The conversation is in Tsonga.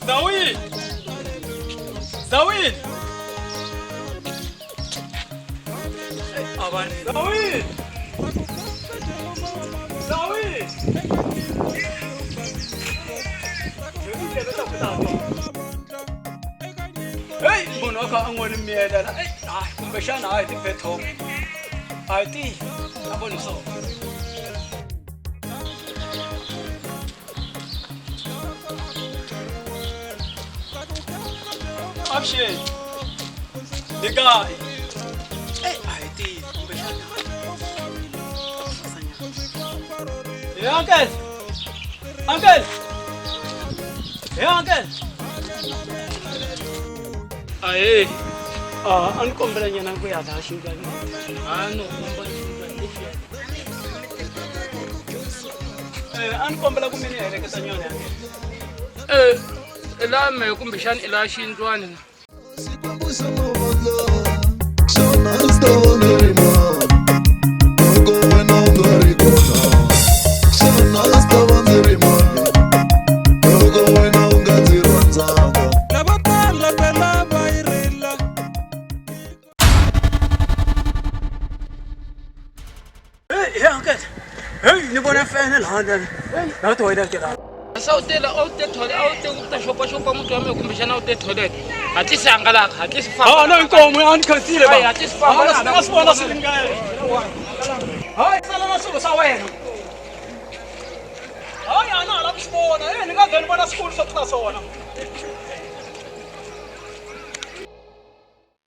Zawini! Zawini! Avani. Zawini! Zawini! Hey, munhu wa kha a n'wi miyela la. Hey, hayi kumbexana hayi ti-petrol. A hi tivi. A voni swona. Avuxeni. Hi kayi. Ey, a hi tivi kumbexana. Hey, uncle. Uncle. Hey, uncle. Ahee. Ah, a ni kombela nyana ku ya laha xindlwanini. A no komba xindlwana lexiya. Eh, a ni kombela ku mi ni heleketa nyana ya mina. Eh, i laha mehe kumbexana i laha xindlwani na. Xikwembu xa mavandla xona a ndzi ta va ndzi ri mani loko wena u nga ri kona xana a ndzi ta va ndzi ri mani loko wena u nga ndzi rhandzanga. Lavo tala phela va yi rila. Hey, hey, uncle. Hey, ni vona fene laha ndlela. Laha toilet laha. Se a wu te la a wu te toilet a wu te ku ta xopaxopa muti wa mina kumbexana a wu te toilet. Hatlisa hangalaka, hatlisa famba. Ah, no inkomo ya ni khensile ba. Hayi, hatlisa famba. Ah, na swi vona swi ringene. Hayi, sala na swilo swa wena. Hayi, a na ha la ku swi vona. Hey, ni nga vheli vona swikulu swo tlula swona.